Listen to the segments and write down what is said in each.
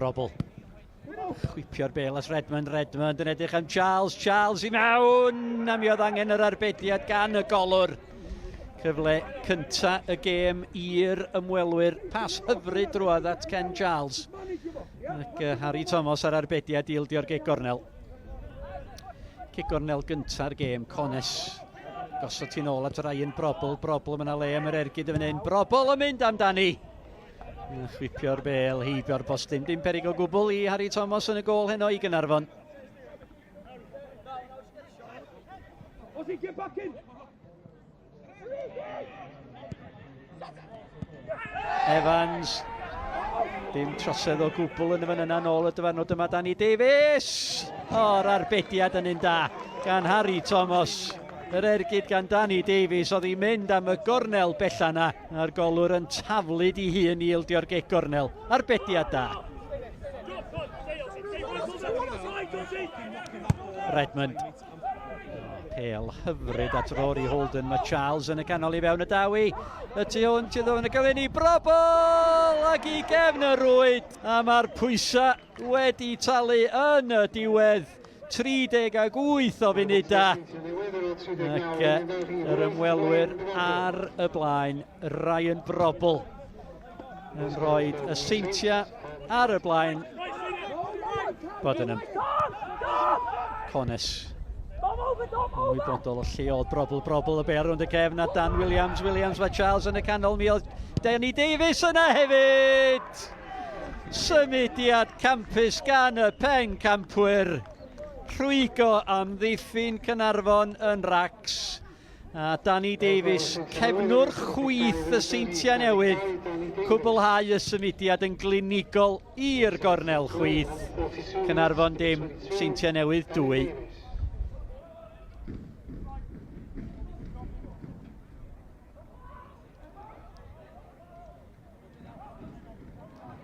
Brobl. Chwipio'r bel at Redmond, Redmond yn edrych am Charles, Charles i mewn, a mi oedd angen yr arbediad gan y golwr. Cyfle cynta y gêm i'r ymwelwyr. Pas hyfryd drwodd at Ken Charles. Ac Harry Thomas ar arbediad i ildio'r gig gornel. Gig gornel gynta'r gêm, Cones. Gosod ti'n ôl at Ryan Brobl. Brobl, mae yna le am yr ergyd yn fan hyn. Brobl yn mynd amdani! Chwipio'r bel heibio'r postyn. Dim perig o gwbl i Harry Thomas yn y gôl heno i Gynarfon. Evans. Dim trosedd o gwbl yn y fan yna nôl y dyfarnwr dyma Danny Davies. O'r arbediad yn un da gan Harry Thomas. Yr ergyd gan Danny Davies oedd hi'n mynd am y gornel bella na. A'r golwr yn taflud i hun i ildio'r geg gornel. Arbediad da. Redmond. Pêl hyfryd at Rory Holden. Mae Charles yn y canol i fewn y dawi. Y tu hwnt iddo yn y cyfyn i Brobl ac i gefn y rwyd. A mae'r pwysau wedi talu yn y diwedd. 38 o funudau. Ac yr ymwelwyr ar y blaen, Ryan Brobl yn rhoi y seintiau ar y blaen. Bodenham. Cones. Ymwybodol o lle oedd Brobl, Brobl y bêl rownd y cefn a Dan Williams, Williams mae Charles yn y canol, mi oedd Danny Davies yna hefyd! Symudiad campus gan y pen campwyr. Rhwygo amddiffyn Caernarfon yn racs. A Danny Davies, cefnwr chwith y Seintiau Newydd, cwblhau y symudiad yn glinigol i'r gornel chwith. Caernarfon dim, Seintiau Newydd 2.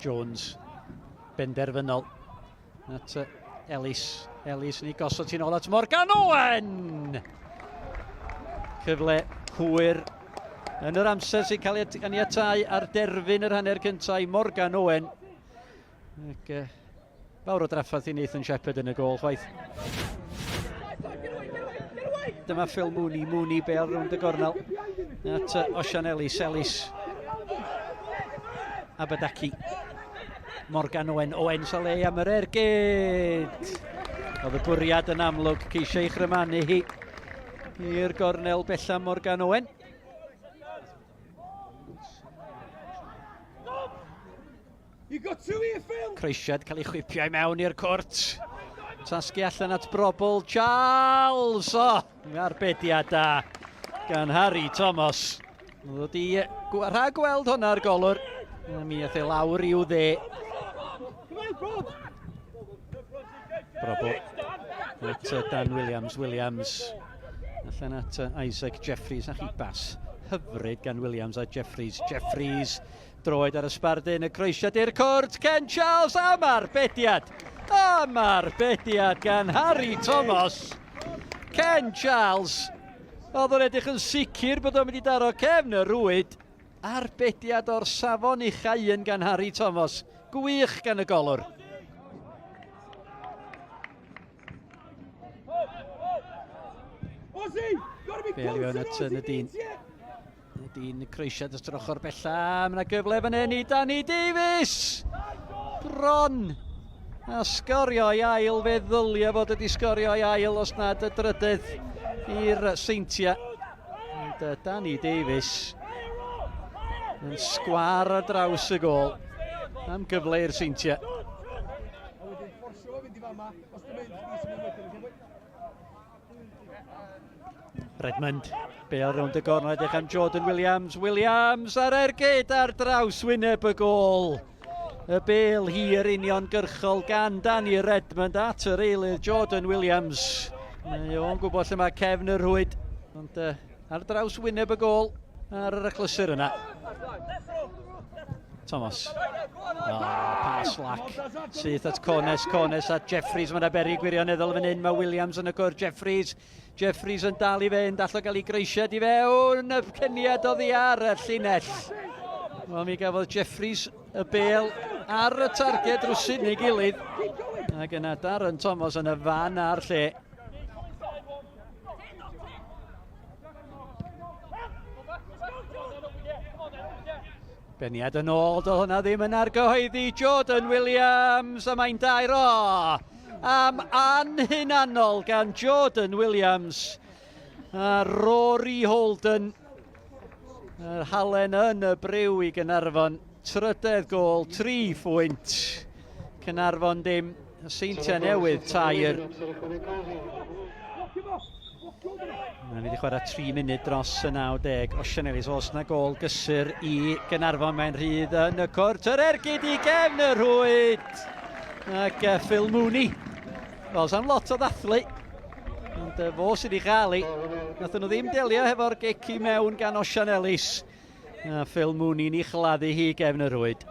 Jones, benderfynol. At Ellis. Ellis yn ei gosod ti'n ôl at Morgan Owen! Cyfle hwyr yn yr amser sy'n cael ei ganiatau ar derfyn yr hanner cyntaf i Morgan Owen. Ac, uh, fawr o drafferth i Nathan Shepherd yn y gôl chwaith. Dyma Phil Mooney, Mooney bel rownd y gornel at Osian Ellis, Ellis. Abadaki. Morgan Owen, Owen Saleh am yr ergyd. Oedd y bwriad yn amlwg ceisio ei chrymanu hi i'r gornel bella Morgan Owen. Croesiad cael ei chwipio i mewn i'r cwrt. Tasgu allan at Brobl Charles. O, oh, arbediad da gan Harry Thomas. Oedd wedi rhag gweld hwnna ar golwr. Mi aeth e lawr i'w dde. Brobl at Dan Williams. Williams allan at Isaac Jeffries a chi bas hyfryd gan Williams a Jeffries. Jeffries droed ar y sbardun, y croesiad i'r cwrt, Ken Charles am arbediad. Am arbediad gan Harry Thomas. Ken Charles Oedd o'n edrych yn sicr bod o'n mynd i daro cefn y rwyd. Arbediad o'r safon ucha un gan Harry Thomas. Gwych gan y golwr. Bel i fewn at Nadine. Nadine croesiad at yr ochr bella. Mae yna gyfle fan hyn i Danny Davies. Bron a sgorio i ail. Fe ddylia fod wedi sgorio i ail os nad y drydydd i'r Seintiau. Ond Danny Davies yn sgwar ar draws y gôl am gyfle i'r Seintiau. Redmond, bel rownd y gornel, edrych am Jordan Williams. Williams ar ergyd ar draws wyneb y gôl. Y bel hir uniongyrchol gan Danny Redmond at yr eilydd Jordan Williams. Mae o'n gwybod lle mae cefn y rhwyd, ond uh, ar draws wyneb y gôl ar yr achlysur yna. Thomas. Oh, pas lac. Syth at Cones, Cones at Jeffries. Mae'n berig gwirioneddol fan hyn. Mae Williams yn y cwr. Jeffries. Jeffries yn dal i fynd. Allo gael ei greisiad i fewn. Y cyniad oddi ar y llinell. Wel, mi gafodd Jeffries y bel. ar y targed rwsyn neu gilydd. Ac yna Darren Thomas yn y fan a'r lle. Beniad yn ôl, doedd hwnna ddim yn argyhoeddi Jordan Williams, a mae'n dair o! Am anhunanol gan Jordan Williams a Rory Holden. Yr halen yn y briw i Gynarfon. Trydedd gol, 3 phwynt. Cynarfon dim, y Seintiau Newydd tair. Ni wedi chwarae 3 munud dros y 90. Osian Ellis, os na gol gysur i Gynarfon, mae'n rhydd yn y cwrt. Yr ergyd i gefn y rhwyd. Ac Phil Mooney. Wel, sa'n lot o ddathlu. Ond fo sydd wedi chael ei. Nathon nhw ddim delio hefo'r gic i mewn gan Osian Ellis. A Phil Mooney'n ei chladdu hi gefn y rhwyd.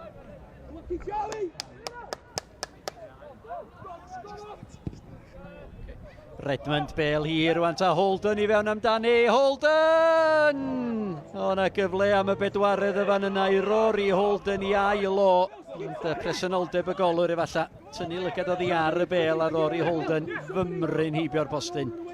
Redmond bel hir rwan ta Holden i fewn amdani. Holden! O, na gyfle am y bedwaredd y fan yna i Rory Holden i ail o. Ond presenoldeb y golwr efallai. Tynnu lygad oddi ar y bel a Rory Holden fymryn heibio'r postyn.